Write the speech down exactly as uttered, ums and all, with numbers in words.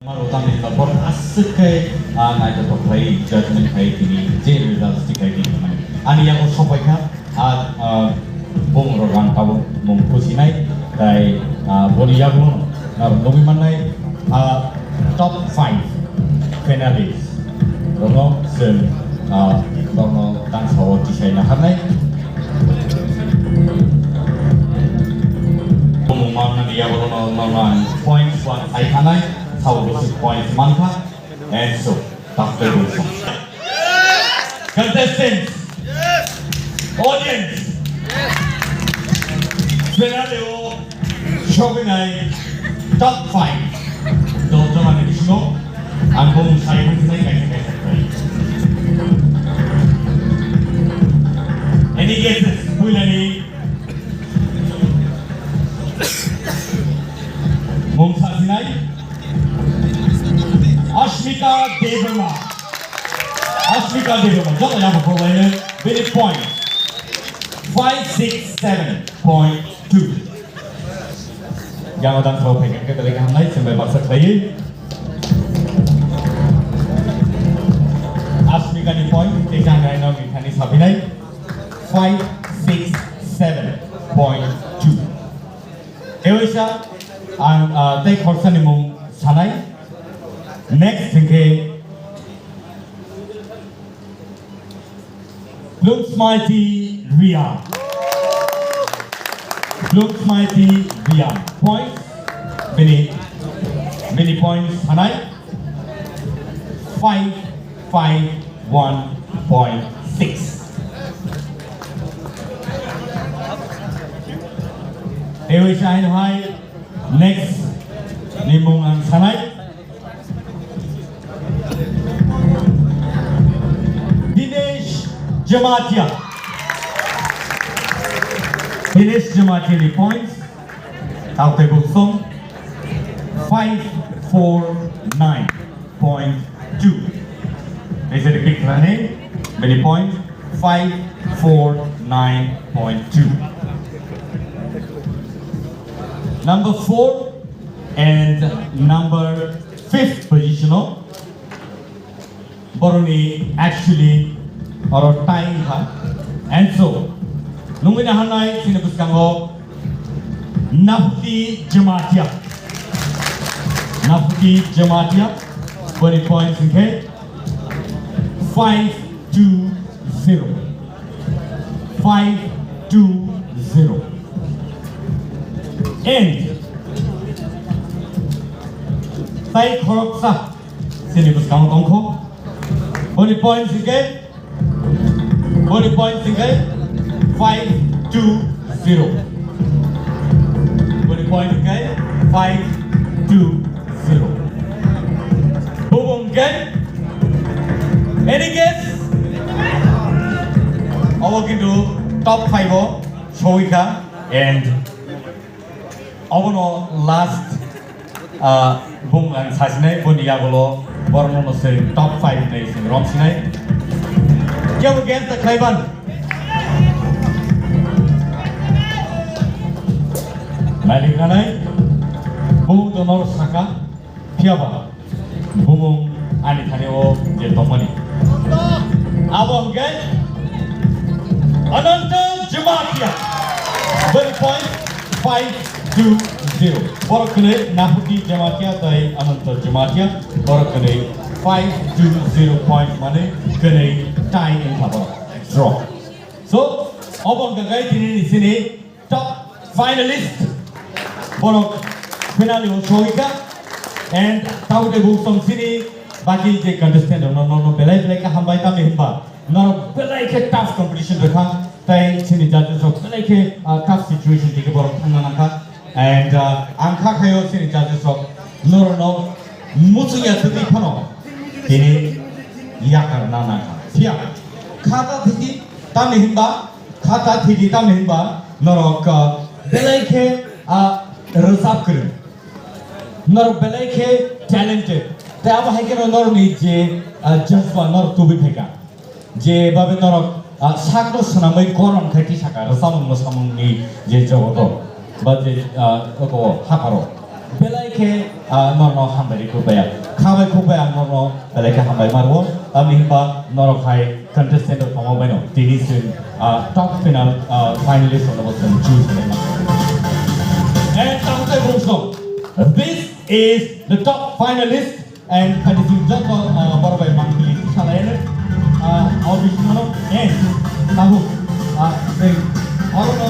Maro tamni nokol aswk khe, ah, naithothok khlai judgment khlai tini je results ti khlai tini mani. Ani yago sopai kha, ah, ah, bumung rok rang tabuk mung khusinai, tai, ah, boni yago naro nugwi mannai, ah, top five finalists. Rono chwng, ah, rono tang sao tisai naharnai. Bumung manna ni yago rono, rono ang points one ai thanai. Sao bwswk points mankha, and so, doctor Wilson. Contestants, audience, finale o sogwinai top five. Dol jona ni bisingo ang bumung sai thangsinai kaisa kaisa khlai. Any guesses? Puilani mung sasinai. Ashmika Debbarma. Ashmika Debbarma. Joto yang phobaino bini point. Five six seven point two. Yang odang thau phai khe belai kaham nai, chwng bai baksa khlaiwi. Ashmika ni point, tei jang rai no mithani sabinai. Five six seven point two. Ewaisa ang, ah, tei khorsa ni mung sanai. Next hwnkhe Plungsmaiti Ria. Plungsmaiti Ria. Points. Bini, bini points sanai. Five five one point six. Ewi sain hai next ni mung ang sanai. Dinesh Jamatia. Dinesh Jamatia ni points. Taote Buksong, five four nine point two. Is it a big running? Many points? Five four nine point two. Number four and number fifth position o. Boroni actually oro time ha. And so, nungwi na hanai sini bwskango Naputi Jamatia. Naputi Jamatia. Boni points hwnkhe five two zero. Five two zero. And tai khoroksa sini bwskango tongkho. Boni points hwnkhe, boni points hwnkhe five two zero. Boni point hwnkhe five two zero. Bubung hwnkhe, any guess? Obo kintu top five o sowikha and obono last, ah, bung ang sasinai, boni yagulo borokno se top five hinwi se romsinai. Kebo guess da khlaiban? Malik nanai, bung donor saka, phiyaba. Bumung ani thani o je tongmani. Abo hwnkhe Ananta Jamatia. Boni point five two zero. Borok kwnwi Naputi Jamatia tei Ananta Jamatia. Borok kwnwi five two zero point mani kwnwi tie wngkha borok. Draw. So, obo hwnkha khe tini ni sini top finalist borok finale o sogwikha and tabuk tei buk tong sini baki je contestant rok no, no, no belai belai khe hambai tamni hinba norok belai khe tough competition rwkha tei sini judges rok belai khe, ah, tough situation tike borok thangna nangkha and, ah, ang kha khaio sini judges rok norok no muchungya twtwi phano tini yakar na nangkha phiya khata thiki tamni hinba Khata thidi tamni hinba norok, uh, belai khe, uh, rwchap kwrwng. Norok belai khe talented. Tei abo hai kheno norokni je, uh, jazba norok tubui phaikha. Je babe norok, uh, sakno swnamwi goron khai tisaka rwchapmung mwsamungni je jogoto ba je, uh, oko hapharo. Belai khe, ah, norno hambai rikhu baya. Khabai khukbai ang norno belai khe hambai marwo. Tamni himba norok hai contestant rok tongma baino tini chwng, ah, top final, ah, finalist rokno bo chwng choose khlai mano. And tamo tei bumsong, this is the top finalist and finishing joto, ah, borok bai mangpili salai ano, ah, audition ano and tabuk, ah, tei oro no